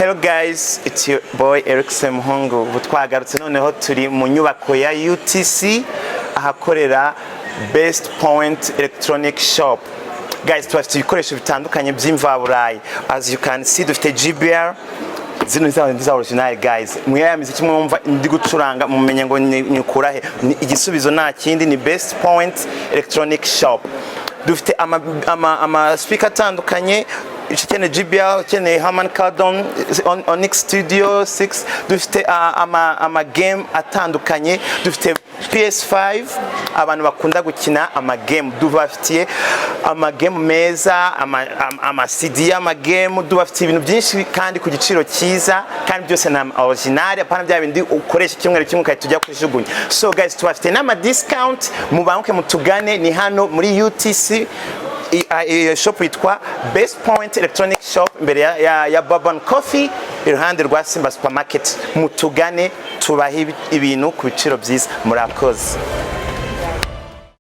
Hello guys, it's your boy Eric Semuhungu. Ubu twagarutse noneho turi mu nyubako ya UTC ahakorera Best Point Electronic Shop. Guys, tubafite ibikoresho bitandukanye by'imvaburayi. As you can see, dufite JBL zino ni za original, guys. Mwe ya miziki mwumva ndi gucuranga, mumenye ngo nyukura he? Igisubizo nta kindi, ni Best Point Electronic Shop. Dufite ama speaker atandukanye, ukeneye JBL, ukeneye Harman Kardon, Onyx Studio 6. Dufite ama game atandukanye, dufite PS5. Abantu bakunda gukina ama game, dubafitiye ama game meza, ama CD y'ama game. Dubafitiye ibintu byinshi kandi ku giciro cyiza, kandi byose ni original, apana bya bindi ukoresha icyumweru kimwe ugahita ujya kujugunya. So guys, tubafitiye n'ama discount. Mubanguke mutugane, ni hano muri UTC. Iyo shop yitwa Best Point Electronic Shop, imbere ya Bourbon Coffee, iruhande rwa Simba Supermarket. Mutugane tubahe ibintu ku biciro byiza. Murakoze.